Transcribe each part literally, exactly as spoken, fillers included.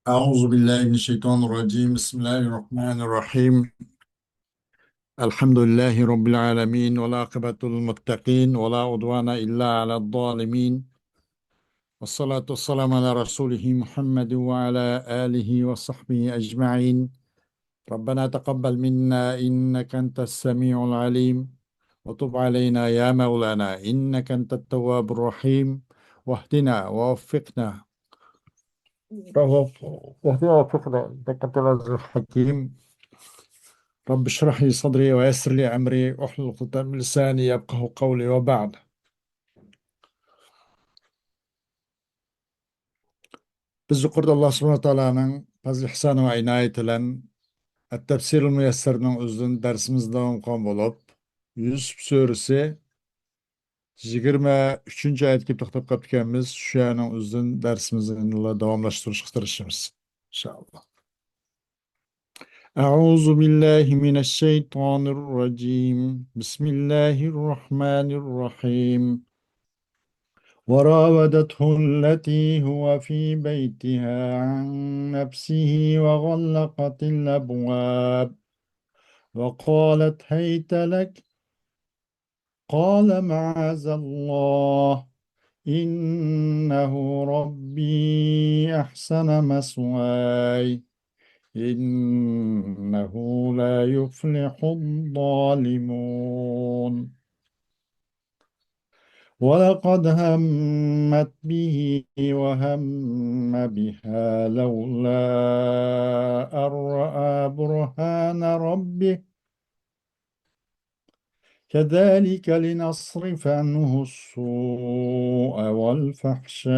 أعوذ بالله من الشيطان الرجيم. بسم الله الرحمن الرحيم. الحمد لله رب العالمين، والعاقبة للمتقين، ولا عدوان إلا على الظالمين. والصلاة والسلام على رسوله محمد وعلى آله وصحبه أجمعين. ربنا تقبل منا إنك أنت السميع العليم، وتب علينا يا مولانا إنك أنت التواب الرحيم، واهدنا ووفقنا واهدنا ووفقنا إنك أنت العزيز الحكيم. رب اشرح لي صدري ويسر لي أمري واحلل عقدة من لساني يفقهوا قولي وبعد. بىز يۇقىرىدا ئاللا سۇبھانەھۇ ۋە تائالانىڭ پەزلى ئىھسانى ۋە ئىنايىتى بىلەن ئەت-تەپسىرۇل مۇيەسسەرنىڭ ئۆزىدىن دەرسىمىزنى داۋام قىلغان بولۇپ، يۈسۈپ سۈرىسى يىگىرمە ئۈچىنچى ئايەتكە توختاپ قاپتىكەنمىز. شۇ يەرنىڭ ئۆزىدىن دەرسىمىزنى يەنىلا داۋاملاشتۇرۇشقا تىرىشىمىز، ئىنشائاللا. أعوذ بالله من الشيطان الرجيم. بسم الله الرحمن الرحيم. وراودته التي هو في بيتها عن نفسه وغلقت الأبواب وقالت هيت لك قال معاذ الله إنه ربي أحسن مثواي إنه لا يفلح الظالمون. ولقد همت به وهم بها لولا أن رأى برهان ربه كذلك لنصرف عنه السوء والفحشاء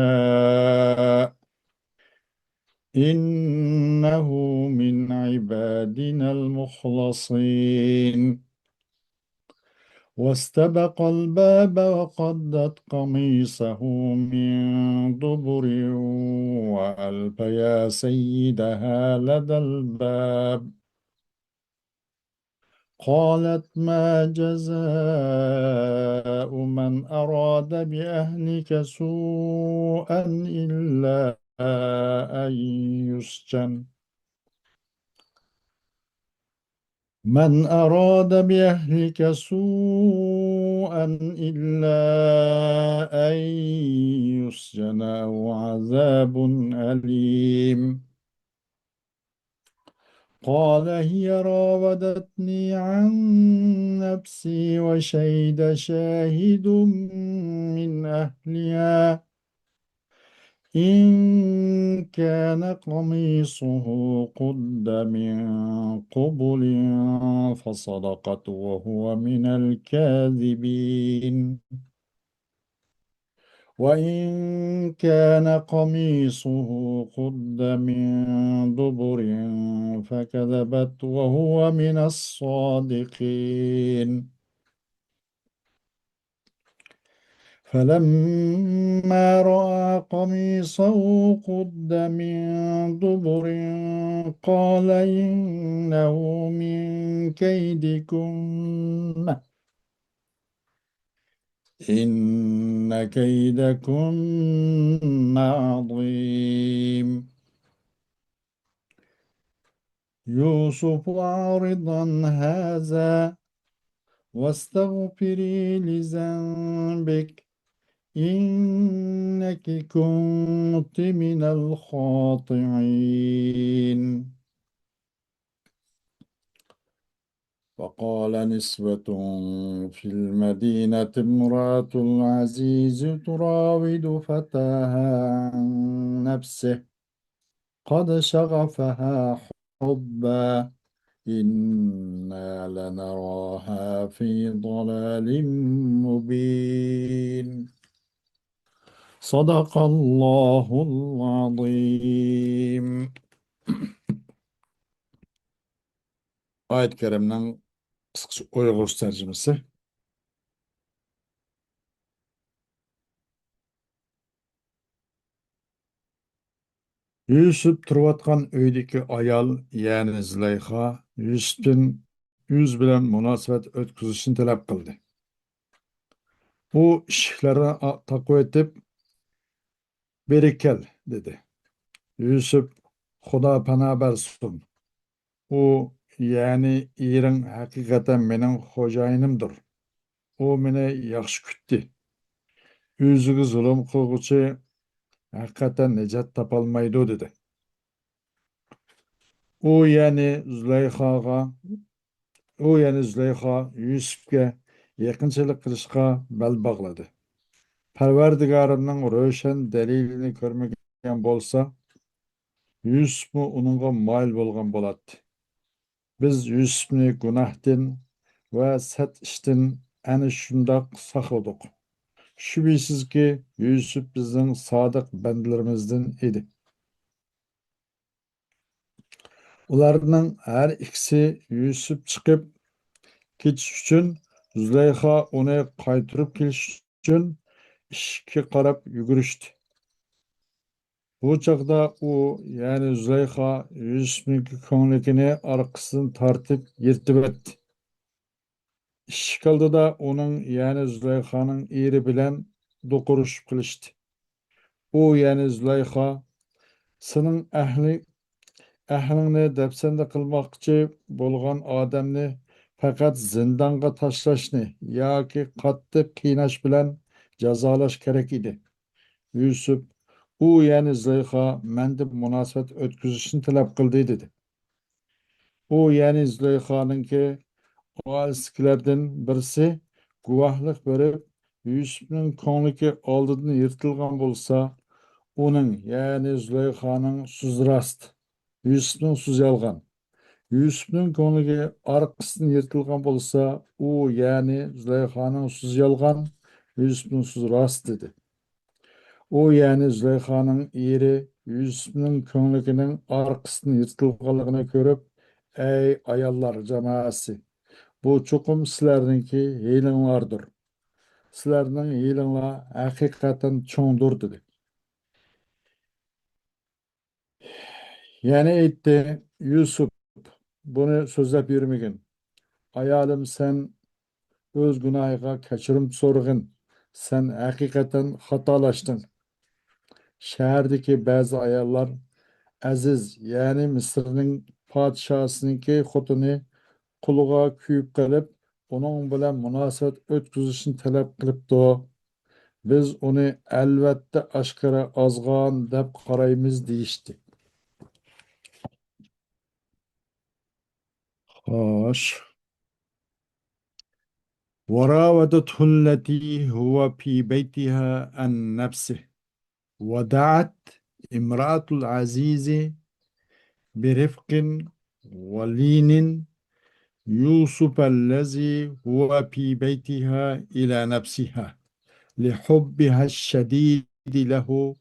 إنه من عبادنا المخلصين. واستبق الباب وقدت قميصه من دبر وألف يا سيدها لدى الباب. قالت ما جزاء من أراد بأهلك سوءا إلا أن يسجن من أراد بأهلك سوءا إلا أن يسجن أو عذاب أليم. قال هي راودتني عن نفسي وشهد شاهد من أهلها إن كان قميصه قد من قبل فصدقت وهو من الكاذبين. وإن كان قميصه قد من دبر فكذبت وهو من الصادقين. فلما رأى قميصه قد من دبر قال إنه من كيدكن إن كيدكن عظيم. يوسف أعرض عن هذا واستغفري لذنبك إنك كنت من الخاطئين. وقال نسوة في المدينة امرأة العزيز تراود فتاها عن نفسه قد شغفها حبا إنا لنراها في ضلال مبين. صدق الله العظيم. ئايەت كەرىمنىڭ قىسقىچە ئۇيغۇرچە تەرجىمىسى. يۈسۈپ تۇرۇۋاتقان ئۆيدىكى ئايال، يەنى زۇلەيخا، يۈسۈپتىن يۈز بىلەن مۇناسىۋەت ئۆتكۈزۈشنى تەلەپ قىلدى. ئۇ ئىشىكلەرنى ئا-، تاقىۋېتىپ، «بېرى كەل» دېدى. يۈسۈپ خۇدا پانا بەرسۇن. ئۇ، يەنى ئېرىڭ ھەقىقەتەن مېنىڭ خوجايىنىمدۇر. ئۇ مېنى ياخشى كۈتتى. ئۆزىگە زۇلۇم قىلغۇچى ھەقىقەتەن نىجات تاپالمايدۇ، دېدى. ئۇ يەنى زۇلەيخاغا، ئۇ يەنى زۇلەيخا يۈسۈپكە يېقىنچىلىق قىلىشقا بەل باغلىدى. پەرۋەردىگارىمنىڭ روشەن دەلىلىنى كۆرمىگەن بولسا، يۈسۈپمۇ ئۇنىڭغا مايىل بولغان بولاتتى. بىز يۈسۈپنى گۇناھتىن ۋە سەت ئىشتىن ئەنە شۇنداق ساقلىدۇق. شۈبھىسىزكى، يۈسۈپ بىزنىڭ سادىق بەندىلىرىمىزدىن ئىدى. ئۇلارنىڭ ھەر ئىككىسى يۈسۈپ چىقىپ كېتىش ئۈچۈن، زۇلەيخا ئۇنى قايتۇرۇپ كېلىش ئۈچۈن ئىشىككە قاراپ يۈگۈرۈشتى. بۇ چاغدا ئۇ، يەنى زۇلەيخا يۈسۈپنىڭكى كۆڭلىكىنى ئارقىسىدىن تارتىپ يىرتىۋەتتى. ئىشىك ئالدىدا ئۇنىڭ، يەنى زۇلەيخانىڭ ئېرى بىلەن دوقۇرۇشۇپ قېلىشتى. ئۇ، يەنى زۇلەيخا، سېنىڭ ئەھلى-، ئەھلىڭنى دەپسەندە قىلماقچى بولغان ئادەمنى پەقەت زىندانغا تاشلاشنى ياكى قاتتىق قىيناش بىلەن جازالاش كېرەك ئىدى. يۈسۈپ، ئۇ، يەنى زۇلەيخا مەندىن مۇناسىۋەت ئۆتكۈزۈشنى تەلەپ قىلدى، دېدى. ئۇ، يەنى زۇلەيخانىڭكى ئائىلىسىدىكىلەردىن بىرسى گۇۋاھلىق بېرىپ، يۈسۈپنىڭ كۆڭلىكى ئالدىدىن يىرتىلغان بولسا، ئۇنىڭ، يەنى زۇلەيخانىڭ سۆزى راست، يۈسۈپنىڭ سۆزى يالغان. يۈسۈپنىڭ كۆڭلىكى ئارقىسىدىن يىرتىلغان بولسا، ئۇ، يەنى زۇلەيخانىڭ سۆزى يالغان، يۈسۈپنىڭ سۆزى راست، دېدى. ئۇ، يەنى زۇلەيخانىڭ ئېرى يۈسۈپنىڭ كۆڭلىكىنىڭ ئارقىسىدىن يىرتىلغانلىقىنى كۆرۈپ، ئەي ئاياللار جامائەسى، بۇ چوقۇم سىلەرنىڭكى ھىيلىڭلاردۇر. سىلەرنىڭ ھىيلىڭلار ھەقىقەتەن چوڭدۇر، دېدى. يەنە ئېيتتى، يۈسۈپ، بۇنى سۆزلەپ يۈرمىگىن. ئايالىم، سەن ئۆز گۇناھىڭغا كەچۈرۈم سورىغىن. سەن ھەقىقەتەن خاتالاشتىڭ. شەھەردىكى بەزى ئاياللار ئەزىز، يەنى مىسىرنىڭ پادىشاھىنىڭكى خوتۇنى قۇلىغا كۆيۈپ قېلىپ، ئۇنىڭ بىلەن مۇناسىۋەت ئۆتكۈزۈشنى تەلەپ قىلىپتۇ. بىز ئۇنى ئەلۋەتتە ئاشكارا ئازغان دەپ قارايمىز، دېيىشتى. خوش. وراودته التي هو في بيتها عن نفسه، ودعت امرأة العزيز برفق ولين يوسف الذي هو في بيتها إلى نفسها لحبها الشديد له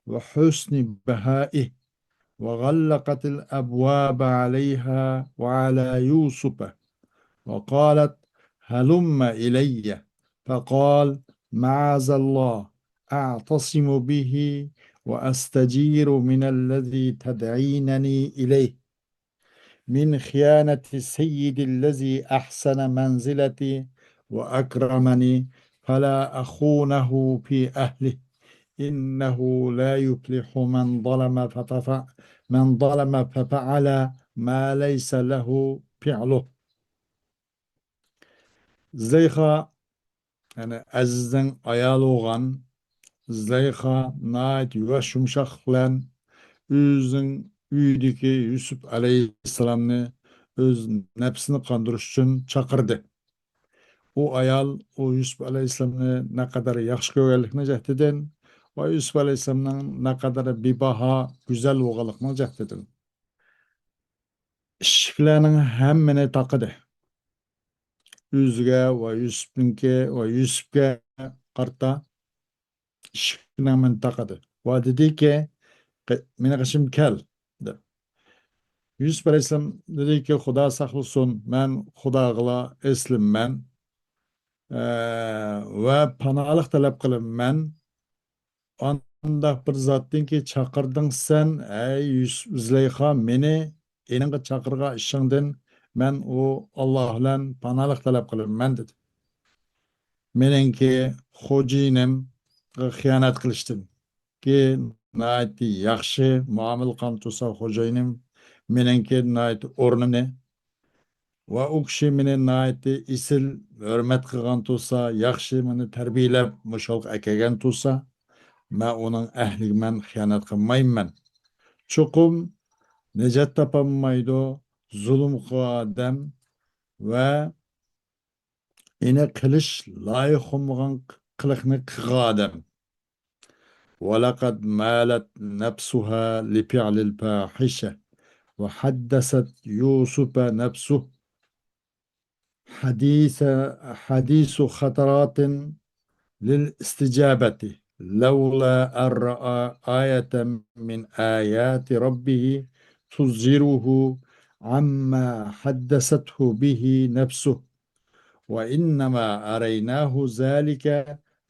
وحسن بهائه، وغلقت الأبواب عليها وعلى يوسف، وقالت: هلم إلي. فقال: معاذ الله، أعتصم به وأستجير من الذي تدعينني إليه من خيانة سيدي الذي أحسن منزلتي وأكرمني، فلا أخونه في أهله، إنه لا يفلح من ظلم فف-، من ظلم ففعل ما ليس له فعله. زۇلەيخا، يەنى ئەزىزنىڭ ئايالى بولغان زۇلەيخا ناھايىتى يۇۋاش يۇمشاقلىق بىلەن ئۆزىنىڭ ئۆيىدىكى يۈسۈپ ئەلەيھىسسالامنى ئۆز نەپسىنى قاندۇرۇش ئۈچۈن چاقىردى. ئۇ ئايال ئۇ يۈسۈپ ئەلەيھىسسالامنى نەقەدەر ياخشى كۆرگەنلىكىنىڭ جەھىتىدىن ۋە يۈسۈپ ئەلەيھىسسالامنىڭ نەقەدەر بىباھا، گۈزەل بولغانلىقىنىڭ جەھىتىدىن ئىشىكلەرنىڭ ھەممىنى تاقىدى. ئۆزىگە ۋە يۈسۈپنىڭكى ۋە يۈسۈپكە قارىتا ئىشىكنىڭ ھەممىنى تاقىدى. ۋە دېدىكى، قى-، مېنىڭ قېشىمغا كەل، دەپ. يۈسۈپ ئەلەيھىسسالام دېدىكى، خۇدا ساقلىسۇن، مەن خۇداغىلا ئېسىلىمەن، ئە، ۋە پاناھلىق تەلەپ قىلىمەن. ئانداق بىر زاتتىنكى چاقىردىڭ سەن، ئەي يۈسۈپ، زۇلەيخا، مېنى ئېنىڭغا چاقىرغان ئىشىڭدىن مەن ئۇ ئاللا بىلەن پاناھلىق تەلەپ قىلىمەن، دېدى. مېنىڭكى خوجىيىنىمغا خىيانەت قىلىشتىن، كېيىن ناھايىتى ياخشى مۇئامىلە قىلغان تۇرسا، خوجايىنىم مېنىڭكى ناھايىتى ئورنىنى ۋە ئۇ كىشى مېنى ناھايىتى ئېسىل ھۆرمەت قىلغان تۇرسا، ياخشى مېنى تەربىيەلەپ مۇشۇ ھالغا ئەكەلگەن تۇرسا، مەن ئۇنىڭ ئەھلىگە مەن خىيانەت قىلمايمەن. چوقۇم نىجات تاپالمايدۇ زۇلۇم قىلغان ئادەم ۋە ئېنى قىلىش لايىق بولمىغان قىلىقنى قىلغان ئادەم. ولقد مالت نفسها لفعل الفاحشة وحدثت يوسف نفسه حديث، حديث خطرات للاستجابة، لولا أن رأى آية من آيات ربه تزجره عما حدثته به نفسه، وإنما أريناه ذلك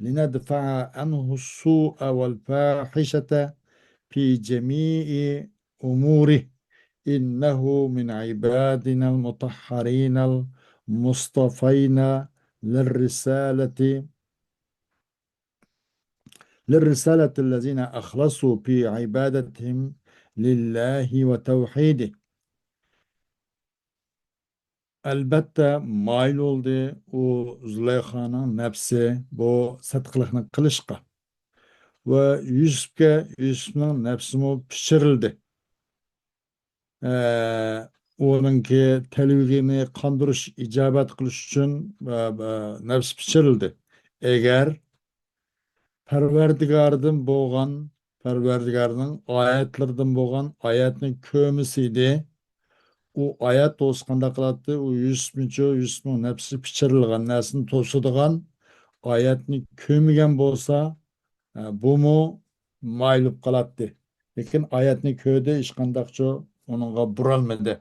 لندفع عنه السوء والفاحشة في جميع أموره، إنه من عبادنا المطهرين المصطفين للرسالة، للرسالة الذين أخلصوا في عبادتهم لله وتوحيده. ئەلبەتتە، مايىل بولدى ئۇ زۇلەيخانىڭ نەپسى بۇ سەت قىلىقنى قىلىشقا. ۋە يۈسۈپكە، يۈسۈپنىڭ نەپسىمۇ پىچىرىلدى. ئە، ئۇنىڭكى تەلۋىگىنى قاندۇرۇش، ئىجابەت قىلىش ئۈچۈن، ئە، ئە، نەپسى پىچىرىلدى. ئەگەر پەرۋەردىگاردىن بولغان، پەرۋەردىگارنىڭ ئايەتلىرىدىن بولغان ئايەتنى كۆرمىسىدى، ئۇ ئايەت بولسا قانداق قىلاتتى؟ ئۇ يۈسۈپنىچۇ، يۈسۈپنىڭ نەپسى پىچىرلىغان نەرسىنى توسىدىغان ئايەتنى كۆرمىگەن بولسا، ئە، بۇمۇ مايلىپ قالاتتى. لېكىن ئايەتنى كۆردى، ھېچقانداقچۇ ئۇنىڭغا بۇرالمىدى.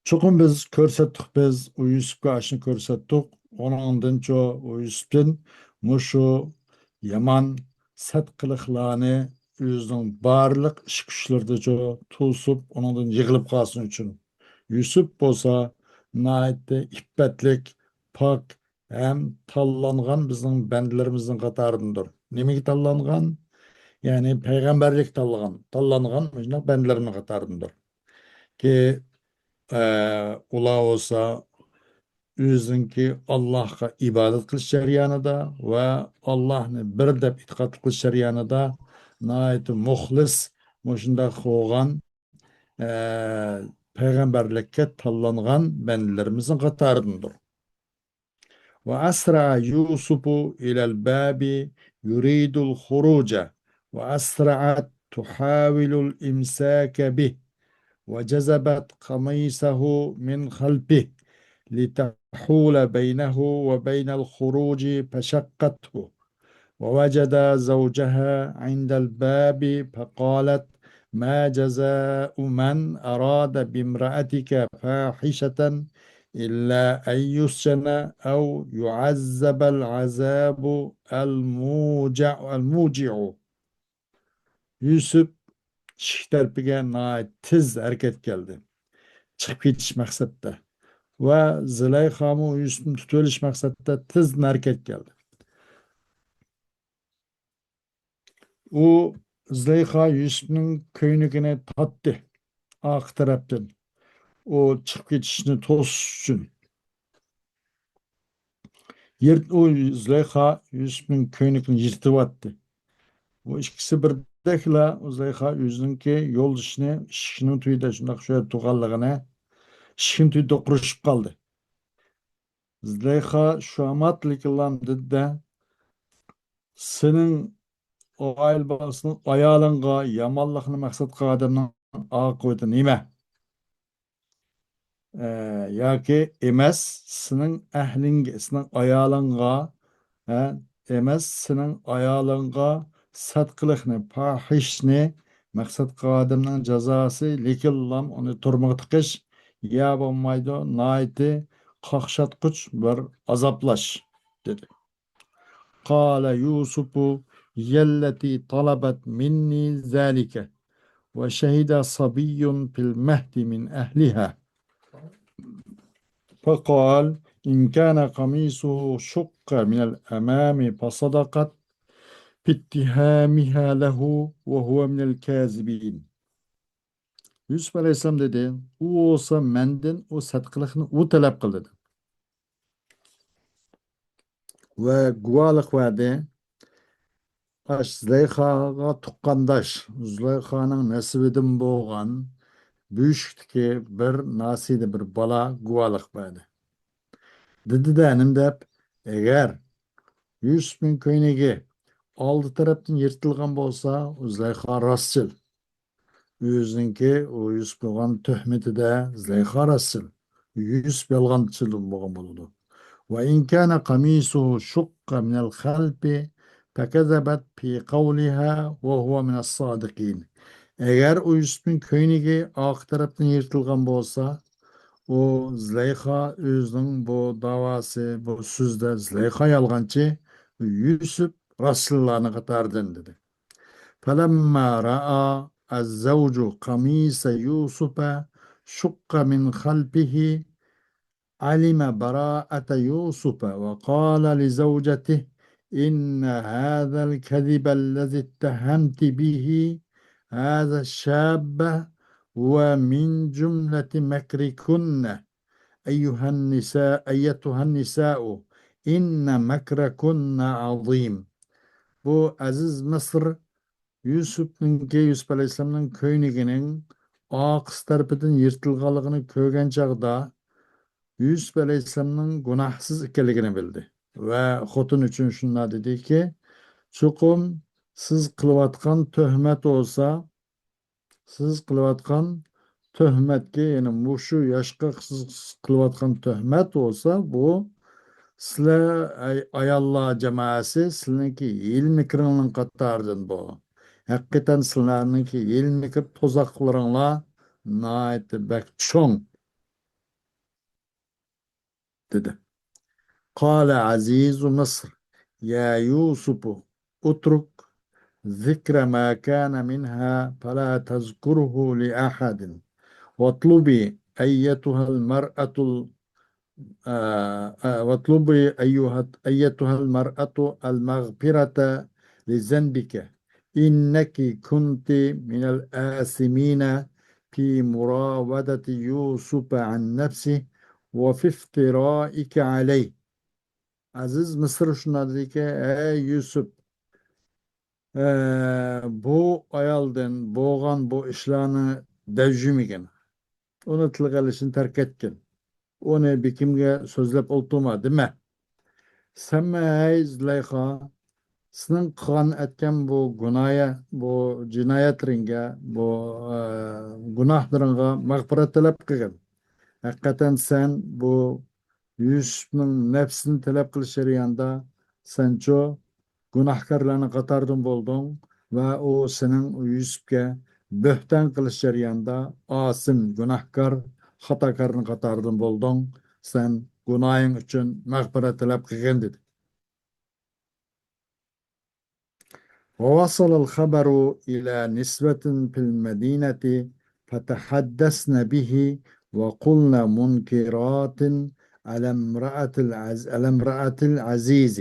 چوقۇم بىز كۆرسەتتۇق، بىز ئۇ يۈسۈپكە ئاشۇنى كۆرسەتتۇق. ئۇنىڭدىنچۇ، ئۇ يۈسۈپتىن مۇشۇ يامان سەت قىلىقلارنى ئۆزىنىڭ بارلىق ئىش كۈچلىرىدىچۇ توسۇپ، ئۇنىڭدىن يىغىلىپ قالسۇن ئۈچۈن. يۈسۈپ بولسا ناھايىتى ئىپپەتلىك، پاك ھەم تاللانغان بىزنىڭ بەندىلىرىمىزنىڭ قاتارىدىندۇر. نېمىگە تاللانغان؟ يەنى پەيغەمبەرلىك تاللىغان، تاللانغان مۇشۇنداق بەندىلىرىمنىڭ قاتارىدىندۇر. كى، ئە، ئۇلار بولسا ئۆزىنىڭكى ئاللاھقا ئىبادەت قىلىش جەريانىدا ۋە ئاللاھنى بىر دەپ ئېتىقاد قىلىش جەريانىدا ناھايىتى مۇخلىس، مۇشۇنداق بولغان، ئە، پەيغەمبەرلىككە تاللانغان بەندىلىرىمىزنىڭ قاتارىدىندۇر. وأسرع يوسف إلى الباب يريد الخروج، وأسرعت تحاول الإمساك به، وجذبت قميصه من خلفه لتحول بينه وبين الخروج فشقته، ووجد زوجها عند الباب فقالت: ما جزاء من أراد بامرأتك فاحشة إلا أن يسجن أو يعذب العذاب الموجع، الموجع. يۈسۈپ ئىشىك تەرىپىگە ناھايىتى تېز ھەرىكەتكە كەلدى. چىقىپ كېتىش مەقسەتتە. ۋە زۇلەيخامۇ يۈسۈپنى تۇتۇۋېلىش مەقسەتتە تېزدىن ھەرىكەتكە كەلدى. ئۇ زۇلەيخا يۈسۈپنىڭ كۆينىكىنى تارتتى ئارقا تەرەپتىن. ئۇ چىقىپ كېتىشنى توسۇش ئۈچۈن. يىرت-، ئۇ زۇلەيخا يۈسۈپنىڭ كۆينىكىنى يىرتىۋەتتى. ئۇ ئىككىسى بىردەكلا زۇلەيخا ئۆزىنىڭكى يولدىشىنى ئىشىكنىڭ تۈۋىدە شۇنداق شۇ يەردە تۇرغانلىقىنى، ئىشىكنىڭ تۈۋىدە دوقۇرۇشۇپ قالدى. زۇلەيخا شۇ ئاماتلىكىلام دېدى-دە، سېنىڭ ئائىلە باشلىقىڭ ئايالىڭغا يامانلىقنى مەقسەت قىلغان ئادەمنىڭ ئاقىۋىتى نېمە؟ ئە، ياكى ئەمەس، سېنىڭ ئەھلىڭگە، سېنىڭ ئايالىڭغا، ھە، ئەمەس، سېنىڭ ئايالىڭغا سەت قىلىقنى، پاھىشنى مەقسەت قىلغان ئادەمنىڭ جازاسى، لېكىنلام ئۇنى تۈرمىگە تىقىش يا بولمايدۇ، ناھايىتى قاقشاتقۇچ بىر ئازابلاش، دېدى. قال يوسف: هي التي طلبت مني ذلك، وشهد صبي في المهد من أهلها. فقال: إن كان قميصه شق من الأمام فصدقت، اتهامها له وهو من الكاذبين. يۈسۈپ ئەلەيھىسسالام دېدى، ئۇ بولسا مەندىن ئۇ سەتقىلىقنى ئۇ تەلەپ قىلدى. ۋە گۇۋاھلىق بەردى. ئاش زۇلەيخاغا تۇغقانداش، زۇلەيخانىڭ نەسىبىدىن بولغان بۆشۈكتىكى بىر ناسىيدە بىر بالا گۇۋاھلىق بەردى. دېدى-دە، نېمە دەپ، ئەگەر يۈسۈپنىڭ كۆينىكى ئالدى تەرەپتىن يىرتىلغان بولسا، ئۇ زۇلەيخا راستچىل. ئۆزىنىڭكى ئۇ يۈسۈپ قىلغان تۆھمىتىدە زۇلەيخا راستچىل، يۈسۈپ يالغانچىل بولغان بولىدۇ. وإن كان قميصه شق من الخلف فكذبت في قولها وهو من الصادقين. ئەگەر ئۇ يۈسۈپنىڭ كۆينىكى ئارقا تەرەپتىن يىرتىلغان بولسا، ئۇ زۇلەيخا ئۆزىنىڭ بۇ داۋاسى، بۇ سۆزىدە زۇلەيخا يالغانچى، يۈسۈپ راستچىللارنىڭ قاتارىدىن، دېدى. فلما رأى الزوج قميص يوسف شق من خلفه علم براءة يوسف وقال لزوجته: إن هذا الكذب الذي اتهمت به هذا الشاب هو من جملة مكركن أيها النساء، أيتها النساء، إن مكركن عظيم. بۇ ئەزىز مىسىر يۈسۈپنىڭكى، يۈسۈپ ئەلەيھىسسالامنىڭ كۆينىكىنىڭ ئارقىسى تەرىپىدىن يىرتىلغانلىقىنى كۆرگەن چاغدا، يۈسۈپ ئەلەيھىسسالامنىڭ گۇناھسىز ئىكەنلىكىنى بىلدى ۋە خوتۇن ئۈچۈن شۇنداق دېدىكى، چوقۇم سىز قىلىۋاتقان تۆھمەت بولسا، سىز قىلىۋاتقان تۆھمەتكە، يەنى مۇشۇ ياشقا سىز قىلىۋاتقان تۆھمەت بولسا، بۇ سىلەر ئاي-، ئاياللار جامائەسى، سىلىنىڭكى ھىيلە مىكرىڭلارنىڭ قاتارىدىن بۇ. ھەقىقەتەن سىلەرنىڭكى ھىيلە مىكىر تۇزاقلىرىڭلار ناھايىتى بەك چوڭ. دېدى. قال عزيز مصر: يا يوسف، اترك ذكر ما كان منها فلا تذكره لأحد، واطلبي أيتها المرأة ال-، آه، آه، واطلبي أيها، أيتها المرأة المغفرة لذنبك، إنك كنت من الآثمين في مراودة يوسف عن نفسه وفي افترائك عليه. ئەزىز مىسىر شۇنداق دېدىكى، ئەي يۈسۈپ، ئە، بۇ ئايالدىن بولغان بۇ ئىشلارنى دەۋجۈمىگىن. ئۇنى تىلغا ئېلىشنى تەرك ئەتكىن. ئۇنى بېكىمگە سۆزلەپ ئولتۇرما، دېمە. سەنمۇ، ھەي زۇلەيخا، سېنىڭ قىلغان ئەتكەن بۇ گۇنايە، بۇ جىنايەتلىرىڭگە، بۇ، ئە، گۇناھلىرىڭغا مەغپىرەت تەلەپ قىلغىن. ھەقىقەتەن سەن بۇ يۈسۈپنىڭ نەپسىنى تەلەپ قىلىش جەريانىدا سەنچۇ گۇناھكارلارنىڭ قاتارىدىن بولدۇڭ ۋە ئۇ سېنىڭ يۈسۈپكە بۆھتان قىلىش جەريانىدا ئاسىم، گۇناھكار، خاتاكارنىڭ قاتارىدىن بولدۇڭ. سەن گۇناھىڭ ئۈچۈن مەغپىرەت تەلەپ قىلغىن، دېدى. ووصل الخبر إلى نسوة في المدينة فتحدثن به وقلن منكرات على امرأة العز-، على امرأة العزيز.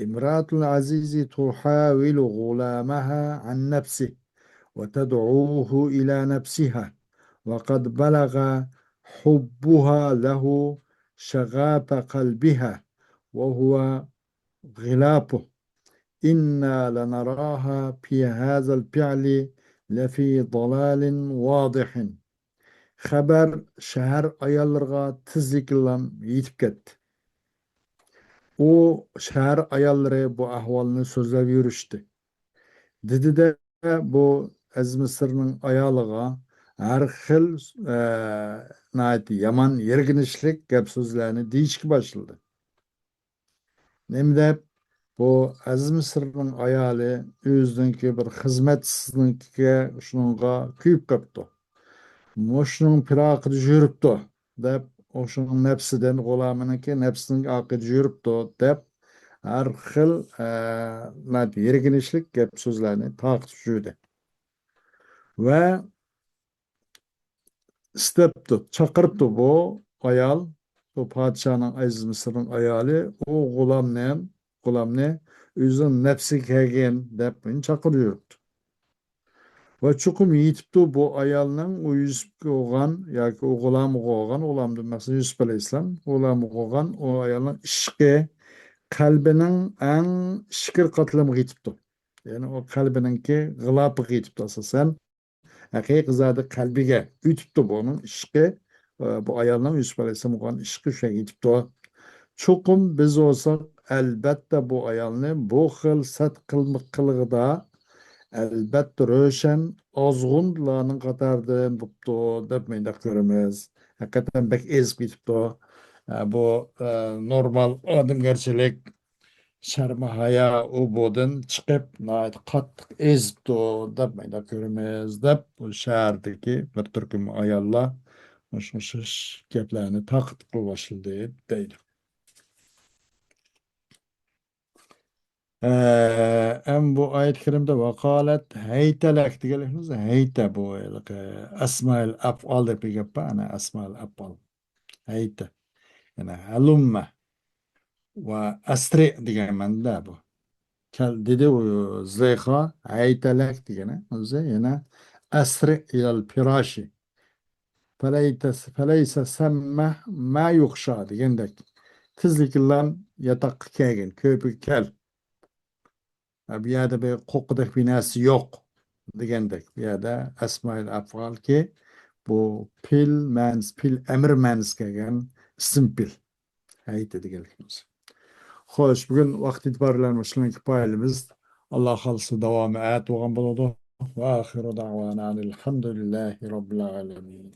امرأة العزيز تحاول غلامها عن نفسه وتدعوه إلى نفسها، وقد بلغ حبها له شغاف قلبها وهو غلافه. إنا لنراها في هذا الفعل لفي ضلال واضح. خەۋەر شەھەر ئاياللىرىغا تېزلىكلا يېتىپ كەتتى. ئۇ شەھەر ئاياللىرى بۇ ئەھۋالنى سۆزلەپ يۈرۈشتى. دېدى-دە، بۇ ئەزىز مىسىرنىڭ ئايالىغا ھەر خىل، ئە، ناھايىتى يامان، يىرگىنچلىك گەپ سۆزلەرنى دېيىشكە باشلىدى. نېمە دەپ، بۇ ئەزىز مىسىرنىڭ ئايالى ئۆزىنىڭكى بىر خىزمەتچىسىنىڭكىگە، شۇنىڭغا كۆيۈپ قاپتۇ. مۇشۇنىڭ پىراقىدا يۈرۈپتۇ، دەپ، ئوشۇنىڭ نەپسىدىن، غۇلامىنىڭكى نەپسىنىڭ ئارقىدا يۈرۈپتۇ، دەپ، ھەر خىل، ئە، ناھايىتى يىرگىنچلىك گەپ سۆزلەرنى تارقىتىپ يۈردى. ۋە ئىستەپتۇ، چاقىرىپتۇ بۇ ئايال، بۇ پادىشاھنىڭ، ئەزىز مىسىرنىڭ ئايالى، ئۇ غۇلامنى، غۇلامنى ئۆزىنىڭ نەپسىگە كەلگىن دەپ مېنى چاقىرىپ يۈرۈپتۇ. ۋە چوقۇم يېتىپتۇ بۇ ئايالنىڭ ئۇ يۈسۈپكە بولغان ياكى ئۇ غۇلامىغا بولغان، غۇلامدىن مەقسەت يۈسۈپ ئەلەيھىسسالام، غۇلامىغا بولغان ئۇ ئايالنىڭ ئىشقى قەلبىنىڭ ئەڭ ئىچكىرى قاتلىمىغا يېتىپتۇ. يەنى ئۇ قەلبىنىڭكى غىلاپىغا يېتىپتۇ ئاساسەن. ھەقىقىي زادى قەلبىگە ئۆتۈپتۇ بۇنىڭ ئىشقى، ئە، بۇ ئايالنىڭ يۈسۈپ ئەلەيھىسسالامغا بولغان ئىشقى شۇ يەرگە يېتىپتۇ. چوقۇم بىز بولساق، ئەلبەتتە بۇ ئايالنى بۇ خىل سەت قىلمىق قىلىقىدا ئەلبەتتە روشەن ئازغۇنلارنىڭ قاتارىدىن بوپتۇ دەپ مۇنداق كۆرىمىز. ھەقىقەتەن بەك ئېزىپ كېتىپتۇ. ئە، بۇ، ئە، نورمال ئادەمگەرچىلىك، شەرم-ھايا ئۇ بۇدىن چىقىپ، ناھايىتى قاتتىق ئېزىپتۇ دەپ مۇنداق كۆرىمىز دەپ، بۇ شەھەردىكى بىر تۈركۈم ئاياللار مۇشۇ ئوخشاش گەپلەرنى تارقىتىپ باشلىدى دەيدۇ. ئە، ئەم بۇ ئايەت كەرىمدە ۋاقالەت ھەيتەلەك دېگەنلىكىمىز ھەيتە بۇ ھېلىقى ئەسمائىل ئەفئال دەپ بىر گەپ بار، ئەنە ئەسمائىل ئەفئال. ھەيتە. يەنە ھەلۇممە ۋە ئەسرى دېگەن مەنىدە بۇ. كەل، دېدى ئۇ زۇلەيخا، ھەيتەلەك دېگىنى ئۆزى يەنە ئەسرى ئىلەل پىراشى. فەلەيتەس-، فەلەيسە سەممە مە يۇخشا دېگەندەك. تېزلىكىلەن ياتاققا كەلگىن، كۆرپىگە كەل. بۇ يەردە بىر قوققۇدەك بىر نەرسە يوق دېگەندەك. بۇ يەردە ئەسمائىل ئەفئالكى بۇ پېئىل مەنىسى، پېئىل ئەمر مەنىسى كەلگەن ئىسىم پېئىل. ھەيتە دېگەنلىكىمىز. خوش، بۈگۈن ۋاقىت ئېتىبارى بىلەن مۇشۇنىڭ كۇپايىلىمىز. ئاللا خالىسا داۋامى ئەتە بولغان بولىدۇ. ۋە ئاخىرۇ دەۋانا ئەلھەمدۇلىللاھى رەببىل ئالەمىن.